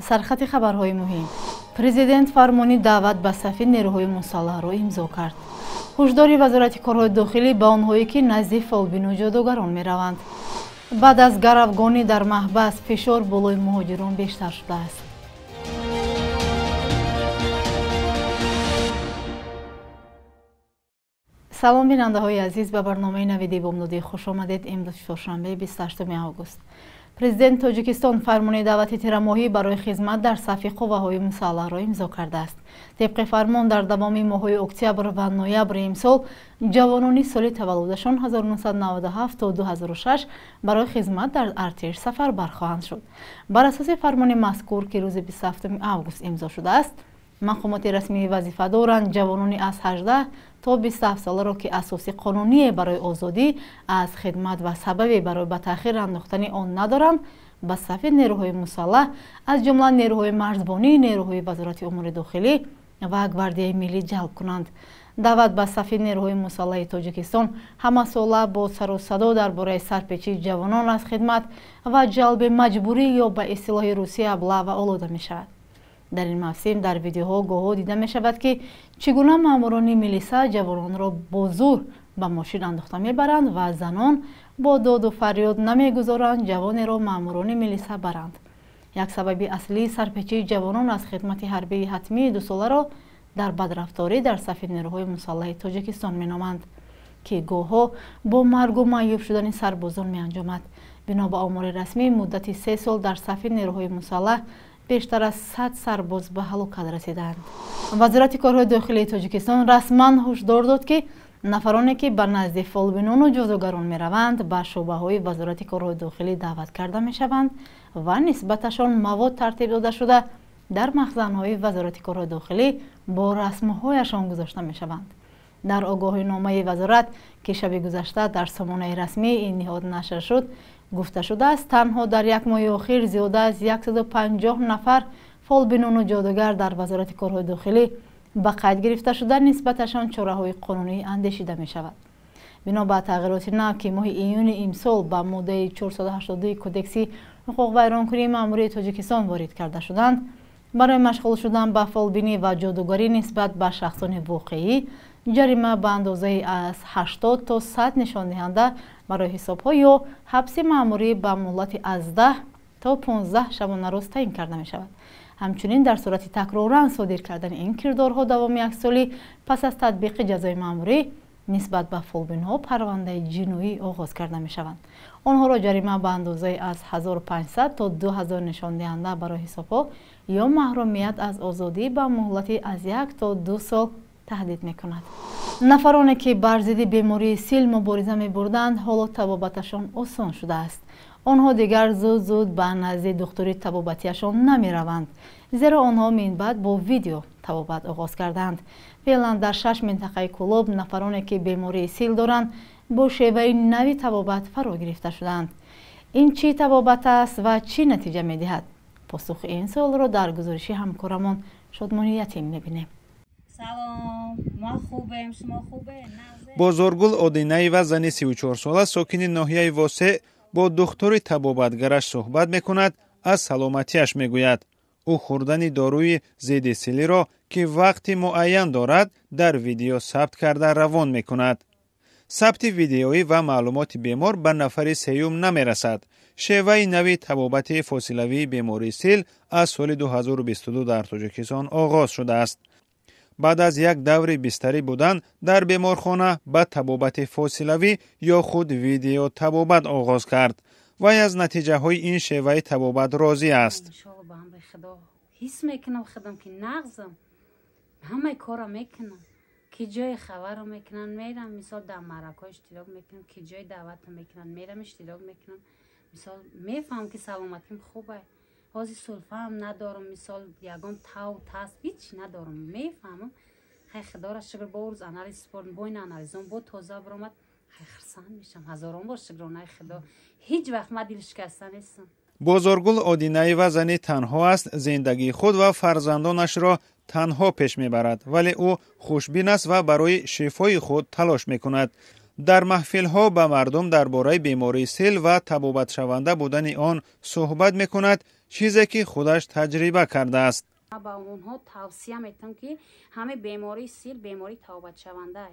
Сархати хабарҳои муҳим. Президент фармони даъват ба сафи нерӯҳои мусаллаҳро имзо кард. Ҳушдори Вазорати корҳои дохилӣ ба онҳое, ки назди фолбину ҷодугарон мераванд. Баъд аз гаравгонӣ дар маҳбас фишор болои муҳоҷирон бештар шудааст. Салом, бинандаҳои азиз, ба барномаи навиди бомдодӣ хуш омадед. Имрӯз чоршанбе, 28 август. Президент Тоҷикистон фармони даъвати тирамоҳӣ барои хизмат дар сафи қувваҳои мусаллаҳро имзо кардааст. Тибқи фармон, дар давоми моҳҳои октябр ва ноябри имсол ҷавонони соли таваллудашон 1997 то 2006 барои хизмат дар артиш сафарбар хоҳанд шуд. Бар асоси фармони мазкур, ки рӯзи 27 август имзо шудааст, мақомоти расмии вазифа доранд ҷавонони аз 18 то 27 соларо, ки асоси қонуние барои озодӣ аз хидмат ва сабабе барои ба таъхир андохтани он надоранд, ба сафи нерӯҳои мусаллаҳ, аз ҷумла нерӯҳои марзбонӣ, нерӯҳои Вазорати умури дохилӣ ва Гвардияи миллӣ ҷалб кунанд. Даъват ба сафи нерӯҳои мусаллаҳи Тоҷикистон ҳамасола бо сару садо дар бораи сарпечии ҷавонон аз хидмат ва ҷалби маҷбурӣ ё ба истилоҳи русӣ облава олуда мешавад. Дар ин мавсим дар видеоҳо гоҳо дида мешавад, ки чӣ гуна маъмурони милиса ҷавононро бо зур ба мошин андохта мебаранд ва занон бо доду фарёд намегузоранд ҷавонеро маъмурони милиса баранд. Як сабаби аслии сарпечии ҷавонон аз хидмати ҳарбии ҳатмии дусоларо дар бадрафторӣ дар сафи нерӯҳои мусаллаҳи Тоҷикистон меноманд, ки гоҳҳо бо маргу маъюб шудани сарбозон меанҷомад. Бино ба омори расмӣ, муддати 3 сол дар сафи нерӯҳои мусаллаҳ бештар аз 100 сарбоз ба ҳалокат расиданд. Вазорати корҳои дохилии Тоҷикистон расман ҳушдор дод, ки нафароне, ки ба назди фолбинону ҷодугарон мераванд, ба шӯъбаҳои Вазорати корҳои дохилӣ даъват карда мешаванд ва нисбаташон мавод тартиб дода шуда дар махзанҳои Вазорати корҳои дохилӣ бо расмҳояшон гузошта мешаванд. Дар огоҳиномаи вазорат, ки шаби гузашта дар сомонаи расмии ин ниҳод нашр шуд, гуфта шудааст, танҳо дар як моҳи охир зиёда аз 150 нафар фолбинону ҷодугар дар Вазорати корҳои дохилӣ ба қайд гирифта шуда, нисбаташон чораҳои қонунӣ андешида мешавад. Бино ба тағйироти нав, ки моҳи июни имсол ба моддаи 482 Кодекси ҳуқуқвайронкунии маъмурии Тоҷикистон ворид карда шуданд, барои машғул шудан ба фолбинӣ ва ҷодугарӣ нисбат ба шахсони воқеӣ ҷарима ба андозаи аз 80 то 100 нишондиҳанда барои ҳисобҳо ё ҳабси маъмурӣ ба муҳлати аз 10 то 15 шабонарӯз таъин карда мешавад. Ҳамчунин дар сурати такроран содир кардани ин кирдорҳо давоми як солӣ пас аз татбиқи ҷазои маъмурӣ нисбат ба фолбинҳо парвандаи ҷиноӣ оғоз карда мешаванд. Онҳоро ҷарима ба андозаи аз 1500 то 2000 нишондиҳанда барои ҳисобҳо ё маҳрумият аз озодӣ ба муҳлати аз 1 то 2 сол таҳдид мекунад. Нафароне, ки бар зидди бемории сил мубориза мебурданд, ҳоло табобаташон осон шудааст. Онҳо дигар зуд-зуд ба назди духтури табобатиашон намераванд, зеро онҳо минбаъд бо видео табобат оғоз карданд. Феълан дар 6 минтақаи Кӯлоб нафароне, ки бемории сил доранд, бо шеваи нави табобат фаро гирифта шуданд. Ин чӣ табобат аст ва чӣ натиҷа медиҳад? Посухи ин суолро дар гузориши ҳамкорамон Шодмони Ятим мебинем. Салом, мо хубем, шумо хубе? Бозоргул Одинаева, зани 34сола, сокини ноҳияи Восеъ, бо духтури табобатгараш суҳбат мекунад, аз саломатиаш мегӯяд. Ӯ хӯрдани доруи зидди силиро, ки вақти муайян дорад, дар видео сабт карда равон мекунад. Сабти видеоӣ ва маълумоти бемор ба нафари сеюм намерасад. Шеваи нави табобати фосилавии бемории сил аз соли 2022 дар Тоҷикистон оғоз шудааст. Баъд аз як даври бистарӣ будан дар беморхона ба табобати фосилавӣ ё худ видеотабобат оғоз кард. Вай аз натиҷаҳои ин шеваи табобат розӣ аст. Ҳис мекунам худам, ки нағзам, ҳамаи корро мекунам, ки ҷои хабарро мекунам, мерам, мисол дар маъракаҳо иштирок мекунам, ки ҷои даъватро мекунам, мерам, иштирок мекунам. Мисол мефаҳмам, ки саломатим хуб аст. Ҳозир сулфаам надорам, мисол ягон тав тас ҳеч надорам, мефаҳмам. Хай, худоро шукр, бо рӯз анализ супордам, бо ин анализон бо тоза баромад. Хай, хурсанд мешам, ҳазорон бор шукронаи худо. Ҳеҷ вақт ман дилшикаста нестам. Бозоргул Одинаева зани танҳо аст, зиндагии худ ва фарзандонашро танҳо пеш мебарад, вале ӯ хушбин аст ва барои шифои худ талош мекунад. Дар маҳфилҳо ба мардум дар бораи бемории сил ва табобатшаванда будани он суҳбат мекунад, чизе ки худаш таҷриба кардааст. Ба онҳо тавсия метам, ки ҳама бемории сил бемории табобатшаванда,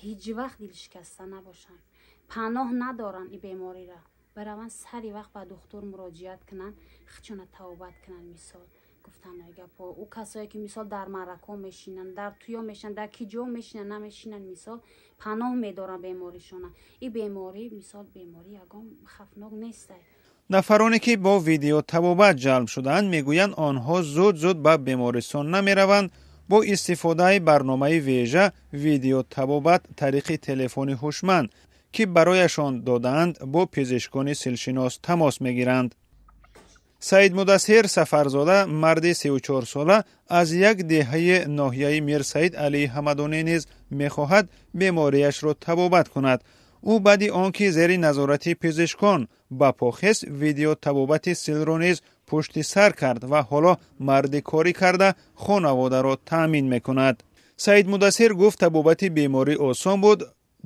ҳеҷ вақт дилшикаста набошанд, паноҳ надоранд ин бемориро, бараванд сари вақт ба духтур муроҷиат кунанд, худшона табобат кунанд. Мисол гуфтанои гапҳо, ӯ касое ки мисол дар маърако мешинанд, дар туё мешинанд, дар ки ҷо мешинанд, намешинанд, мисол паноҳ медоранд беморишона. Ин беморӣ мисол беморӣ ягон хавфнок нестай. Нафароне ки бо видеотабобат ҷалб шудаанд, мегӯянд, онҳо зуд-зуд ба бемористон намераванд. Бо истифодаи барномаи вежа видеотабобат тариқи телефони ҳушманд, ки барояшон додаанд, бо пизишкони силшинос тамос мегиранд. Саид Мудассир Сафарзода, марди 34сола аз як деҳаи ноҳияи Мирсаид Алии Ҳамадонӣ, низ мехоҳад бемориашро табобат кунад. Ӯ баъди он ки зери назорати пизишкон ба по хест, видеотабобати силро низ пушти сар кард ва ҳоло марди корӣ карда хонаводаро таъмин мекунад. Саид Мудассир гуфт, табобати беморӣ осон буд,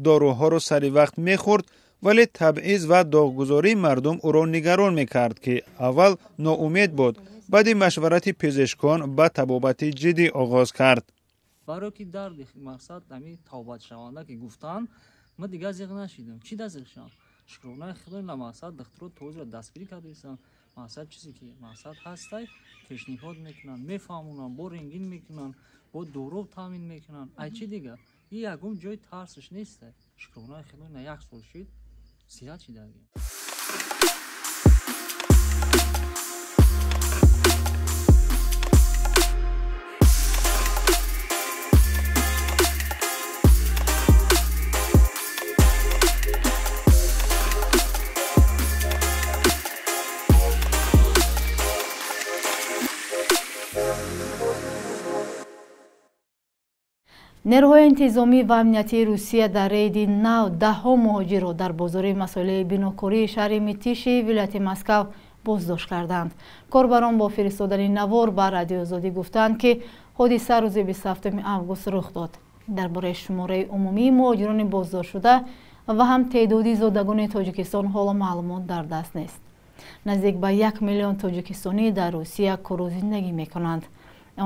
доруҳоро сари вақт мехӯрд, вале табъиз ва доғгузории мардум ӯро нигарон мекард, ки аввал ноумед буд. Баъди машварати пизишкон ба табобати ҷиддӣ оғоз кард. Барое ки дарди мақсад ами табобатшаванда ки гуфтанд, ман дигар зиқ нашидам. Чӣ да зиқ шавам? Шукронаи Худо, на мақсад духтуро тозиро дастгирӣ кардастам. Мақсад чизе ки мақсад ҳастай, пешниҳод мекунанд, мефаҳмонанд, бо рентген мекунанд, бо дору таъмин мекунанд. Ай чӣ дигар? Ин ягон ҷои тарсаш нестай. Шукронаи Худо, на як сол шид, сиҳат шидагӣ. Нерӯҳои интизомӣ ва амниятии Русия дар рейди нав даҳҳо муҳоҷирро дар бозори масолеи бинокории шаҳри Митиши вилояти Москав боздошт карданд. Корбарон бо фиристодани навор ба Радиоозодӣ гуфтанд, ки ҳодиса рӯзи 27 август рух дод. Дар бораи шумораи умумии муҳоҷирони боздоштшуда ва ҳам теъдоди зодагони Тоҷикистон ҳоло маълумот дар даст нест. Наздик ба 1 миллион тоҷикистонӣ дар Русия кору зиндагӣ мекунанд.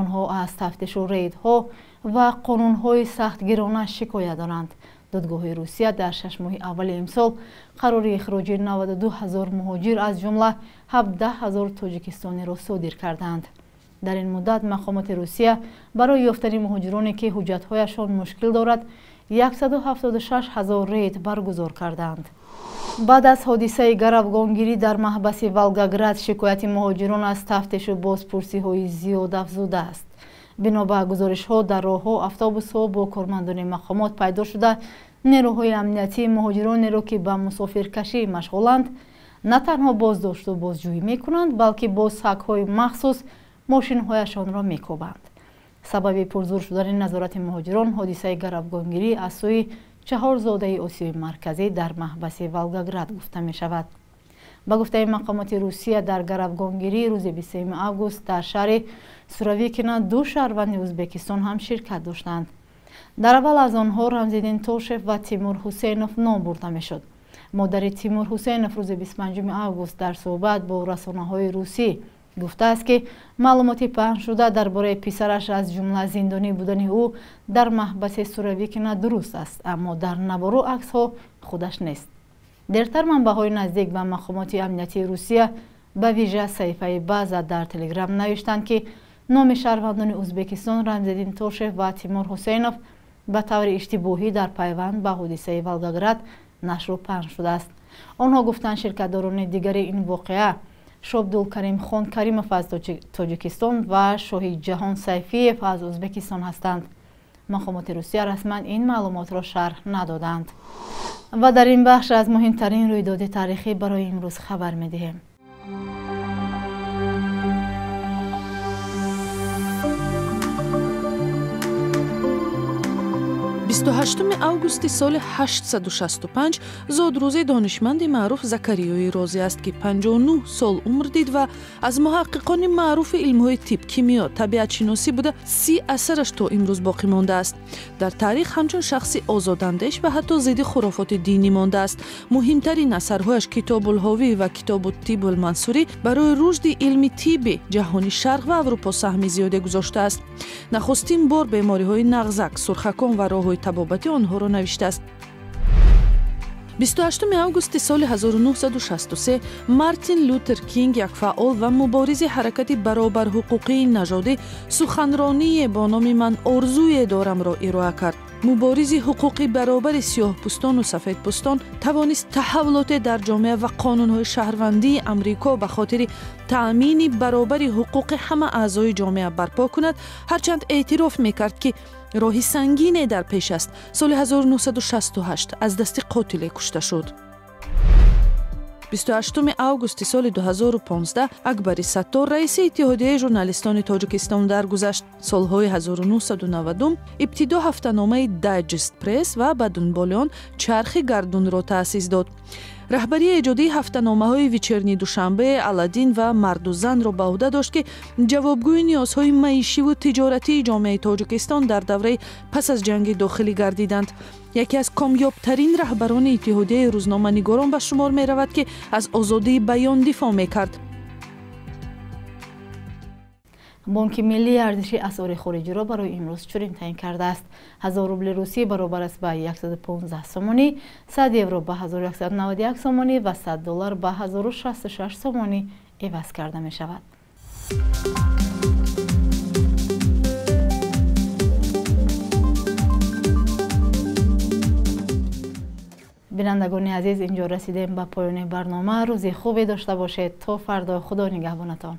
Онҳо аз тафтишу рейдҳо ва қонунҳои сахтгирона шикоят доранд. Додгоҳи Русия дар 6 моҳи аввали имсол қарори ихроҷи 92 ҳазор муҳоҷир, аз ҷумла 17 ҳазор тоҷикистониро содир карданд. Дар ин муддат мақомоти Русия барои ёфтани муҳоҷироне, ки ҳуҷҷатҳояшон мушкил дорад, 176 ҳазор рейд баргузор карданд. Баъд аз ҳодисаи гаравгонгирӣ дар маҳбаси Волгоград шикояти муҳоҷирон аз тафтишу бозпурсиҳои зиёд афзудааст. Бино ба гузоришҳо, дар роҳҳо автобусҳо бо кормандони мақомот пайдо шуда, нерӯҳои амниятӣ муҳоҷиронеро, ки ба мусофиркашӣ машғуланд, на танҳо боздошту бозҷӯӣ мекунанд, балки бо сагҳои махсус мошинҳояшонро мекӯбанд. Сабаби пурзур шудани назорати муҳоҷирон ҳодисаи гаравгонгирӣ аз сӯи чаҳор зодаи Осиёи Марказӣ дар маҳбаси Волгоград гуфта мешавад. Ба гуфтаи мақомоти Русия, дар гаравгонгирии рӯзи 23 август дар шаҳри Суровикино ду шаҳрванди Ӯзбекистон ҳам ширкат доштанд. Дар аввал аз онҳо Рамзиддин Тошев ва Тимур Ҳусейнов ном бурда мешуд. Модари Тимур Ҳусейнов рӯзи 25 август дар суҳбат бо расонаҳои русӣ гуфтааст, ки маълумоти паҳншуда дар бораи писараш, аз ҷумла зиндонӣ будани ӯ дар маҳбаси Суровикино, дуруст аст, аммо дар навору аксҳо худаш нест. Дертар манбаъҳои наздик ба мақомоти амниятии Русия ба вижа саҳифаи База дар Телеграм навиштанд, ки номи шаҳрвандони Ӯзбекистон Рамзиддин Тошев ва Тимур Ҳусейнов ба таври иштибоҳӣ дар пайванд ба ҳодисаи Волгоград нашру паҳн шудааст. Онҳо гуфтанд, ширкатдорони дигари ин воқеа Шобдулкарим Хон Каримов аз Тоҷикистон ва Шоҳиҷаҳон Сайфиев аз Ӯзбекистон ҳастанд. Мақомоти Русия расман ин маълумотро шарҳ надоданд. Ва дар ин бахш аз муҳимтарин рӯйдоди таърихӣ барои имрӯз хабар медиҳем. 28 августи соли 865 зодрӯзи донишманди маъруф Закариёи Розӣ аст, ки 59 сол умр дид ва аз муҳаққиқони маъруфи илмҳои тиб, кимиё, табиатшиносӣ буда, 30 асараш то имрӯз боқӣ мондааст. Дар таърих ҳамчун шахси озодандеш ва ҳатто зидди хурофоти динӣ мондааст. Муҳимтарин асарҳояш Китобулҳовӣ ва Китобу тибулмансурӣ барои рушди илми тибби ҷаҳони Шарқ ва Аврупо саҳми зиёде гузоштааст. Нахустин бор бемориҳои нағзак, сурхакон ва роҳҳои табобати онҳоро навиштааст. 28 августи соли 1963 Мартин Лютер Кинг, як фаъол ва муборизи ҳаракати баробарҳуқуқии нажодӣ, суханроние бо номи «Ман орзуе дорамро» ироа кард. Муборизи ҳуқуқи баробари сиёҳпӯстону сафедпӯстон тавонист таҳаввулоте дар ҷомеа ва қонунҳои шаҳрвандии Амрико ба хотири таъмини баробари ҳуқуқи ҳама аъзои ҷомеа барпо кунад, ҳарчанд эътироф мекард, ки роҳи сангине дар пеш аст. Соли 1968 аз дасти қотиле кушта шуд. 28 августи соли 2015 Акбари Саттор, раиси Иттиҳодияи журналистони Тоҷикистон, даргузашт. Солҳои 1990 ибтидо ҳафтаномаи Дайджест Пресс ва ба дунболи он Чархи гардунро таъсис дод. Раҳбарии эҷодии ҳафтаномаҳои Вечерний Душанбе, Аладдин ва Марду занро ба ӯҳда дошт, ки ҷавобгӯи ниёзҳои маишиву тиҷоратии ҷомеаи Тоҷикистон дар давраи пас аз ҷанги дохилӣ гардиданд. Яке аз комёбтарин раҳбарони Иттиҳодияи рӯзноманигорон ба шумор меравад, ки аз озодии баён дифоъ мекард. Бонки миллӣ арзиши асъори хориҷиро барои имрӯз чунин таъин кардааст. 1000 рубли русӣ баробар аст ба 115 сомонӣ, 100 евро ба 1191 сомонӣ ва 100 доллар ба 1066 сомонӣ иваз карда мешавад. Бинандагони азиз, инҷо расидем ба поёни барнома. Рӯзи хубе дошта бошед. То фардо, Худо нигаҳбонатон.